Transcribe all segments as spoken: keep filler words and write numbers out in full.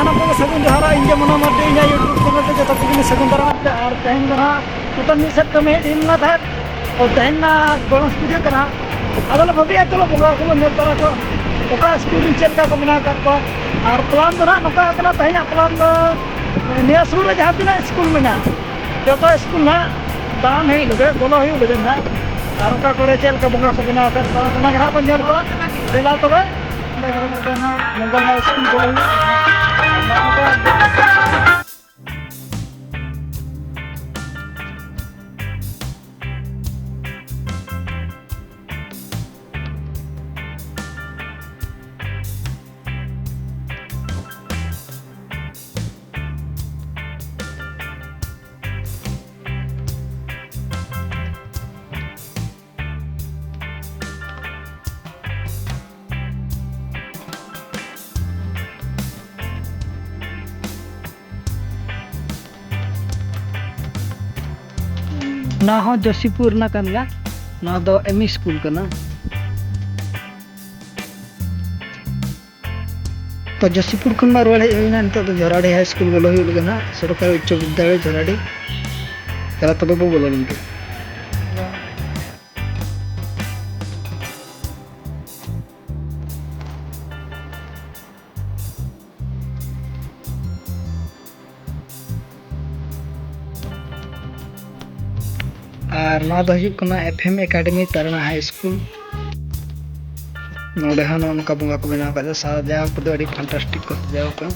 ᱥᱟᱱᱟᱢ ᱠᱚᱜᱮ ᱥᱟᱹᱜᱩᱱ ᱡᱚᱦᱟᱨ᱾ ᱤᱧ ᱜᱮ ᱢᱚᱱᱳ ᱢᱟᱨᱰᱤ, ᱤᱧᱟᱹᱜ YouTube ᱪᱮᱱᱮᱞ ᱛᱮ ᱡᱚᱛᱚ ᱠᱚᱜᱮ ᱥᱟᱹᱜᱩᱱ ᱫᱟᱨᱟᱢ ᱯᱮ᱾ ᱟᱨ ᱛᱮᱦᱮᱧ ᱫᱚ ᱱᱟᱦᱟᱜ ᱱᱤᱛᱚᱜ ᱢᱤᱫ ᱥᱮᱫ ᱠᱟᱹᱢᱤ ᱦᱮᱡ ᱦᱩᱭ ᱞᱮᱱᱟ ᱛᱟᱦᱮᱸᱫ, ᱛᱚ ᱛᱮᱦᱮᱧ ᱢᱟ ᱜᱚᱬᱮᱥ ᱯᱩᱡᱟᱹ ᱠᱟᱱᱟ᱾ ᱟᱫᱚ ᱞᱮ ᱵᱷᱟᱹᱵᱤᱭᱟ ᱪᱚᱞᱚ ᱵᱚᱸᱜᱟ ᱠᱚᱵᱚᱱ ᱧᱮᱞ ᱛᱟᱨᱟ ᱠᱚᱣᱟ, ᱚᱠᱟ ᱥᱠᱩᱞ ᱨᱮ ᱪᱮᱫ ᱞᱮᱠᱟ ᱠᱚ ᱵᱮᱱᱟᱣ ᱟᱠᱟᱫ ᱠᱚᱣᱟ᱾ ᱟᱨ ᱯᱞᱟᱱ ᱫᱚ ᱱᱟᱦᱟᱜ ᱱᱚᱝᱠᱟ ᱠᱟᱱᱟ, ᱛᱮᱦᱮᱧᱟᱜ ᱯᱞᱟᱱ ᱫᱚ ᱱᱤᱭᱟᱹ ᱥᱩᱨ ᱨᱮ ᱡᱟᱦᱟᱸ ᱛᱤᱱᱟᱹᱜ ᱥᱠᱩᱞ ᱢᱮᱱᱟᱜᱼᱟ, ᱡᱚᱛᱚ ᱥᱠᱩᱞ ᱱᱟᱦᱟᱜ ᱫᱟᱬᱟᱱ ᱦᱩᱭᱩᱜ ᱞᱟᱹᱜᱤᱫ, ᱵᱚᱞᱚ ᱦᱩᱭᱩᱜ ᱞᱟᱹᱜᱤᱫ ᱱᱟᱦᱟᱜ᱾ ᱟᱨ ᱚᱠᱟ ᱠᱚᱨᱮ ᱪᱮᱫ ᱞᱮᱠᱟ ᱵᱚᱸᱜᱟ ᱠᱚ ᱵᱮᱱᱟᱣ ᱟᱠᱟᱫ ᱠᱚᱣᱟ, ᱚᱱᱟ ᱜᱮ ᱱᱟᱦᱟᱜ ᱵᱚᱱ ᱧᱮᱞ ᱠᱚᱣᱟ᱾ ᱫᱮᱞᱟ ᱛᱚᱵᱮ, ᱚᱸᱰᱮ ᱠᱷᱚᱱ ᱢᱤᱫᱴᱟᱝ ᱱᱟᱦᱟᱜ ᱢᱚᱝᱜᱚᱞ ᱦᱟᱭ ᱥᱠᱩᱞ ᱵᱚᱞᱚ ᱦᱩᱭᱩᱜᱼᱟ᱾ ᱱᱚᱣᱟ ᱦᱚᱸ ᱡᱚᱥᱤᱯᱩᱨ ᱨᱮᱱᱟᱜ ᱠᱟᱱ ᱜᱮᱭᱟ᱾ ᱱᱚᱣᱟ ᱫᱚ ᱮᱢ ᱤ ᱥᱠᱩᱞ ᱠᱟᱱᱟ᱾ ᱛᱚ, ᱡᱚᱥᱤᱯᱩᱨ ᱠᱷᱚᱱ ᱢᱟ ᱨᱩᱣᱟᱹᱲ ᱦᱮᱡ ᱦᱩᱭᱱᱟ᱾ ᱱᱤᱛᱚᱜ ᱫᱚ ᱡᱷᱚᱨᱟᱰᱤ ᱦᱟᱭ ᱥᱠᱩᱞ ᱵᱚᱞᱚ ᱦᱩᱭᱩᱜ ᱞᱟᱹᱜᱤᱫ ᱱᱟᱦᱟᱜ, ᱥᱚᱨᱠᱟᱨᱤ ᱩᱪᱪᱚ ᱵᱤᱫᱽᱫᱟᱞᱚᱭ ᱡᱷᱚᱨᱟᱰᱤ᱾ ᱪᱟᱞᱟᱜ ᱛᱚᱵᱮ ᱵᱚ ᱵᱚᱞᱚ ᱞᱮᱱ ᱜᱮ᱾ ᱟᱨ ᱱᱚᱣᱟ ᱫᱚ ᱦᱩᱭᱩᱜ ᱠᱟᱱᱟ ᱮᱯᱷ ᱮᱢ ᱮᱠᱟᱰᱮᱢᱤ ᱛᱟᱨᱟᱱᱟ ᱦᱟᱭ ᱥᱠᱩᱞ᱾ ᱱᱚᱰᱮ ᱦᱚᱸ ᱱᱚᱜᱼᱚ ᱱᱚᱝᱠᱟ ᱵᱚᱸᱜᱟ ᱠᱚ ᱵᱮᱱᱟᱣ ᱟᱠᱟᱫᱟ᱾ ᱥᱟᱡᱟᱣ ᱠᱚᱫᱚ ᱟᱹᱰᱤ ᱯᱷᱟᱱᱴᱟᱥᱴᱤᱠ ᱠᱚ ᱥᱟᱡᱟᱣ ᱟᱠᱟᱫᱟ᱾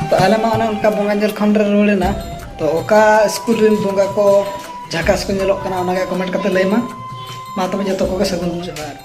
ᱛᱚ ᱟᱞᱮ ᱢᱟ ᱚᱱᱮ ᱚᱱᱠᱟ ᱵᱚᱸᱜᱟ ᱧᱮᱞ ᱠᱷᱚᱱ ᱨᱮ ᱨᱩᱣᱟᱹᱲ ᱮᱱᱟ᱾ ᱛᱚ ᱚᱠᱟ ᱥᱠᱩᱞ ᱨᱮᱱ ᱵᱚᱸᱜᱟ ᱠᱚ ᱡᱷᱟᱠᱟᱥ ᱠᱚ ᱧᱮᱞᱚᱜ ᱠᱟᱱᱟ, ᱚᱱᱟᱜᱮ ᱠᱚᱢᱮᱱᱴ ᱠᱟᱛᱮ ᱞᱟᱹᱭ ᱢᱟ᱾ ᱢᱟ ᱛᱚᱵᱮ ᱡᱚᱛᱚ ᱠᱚᱜᱮ ᱥᱟᱹᱜᱩᱱ ᱡᱚᱦᱟᱨ᱾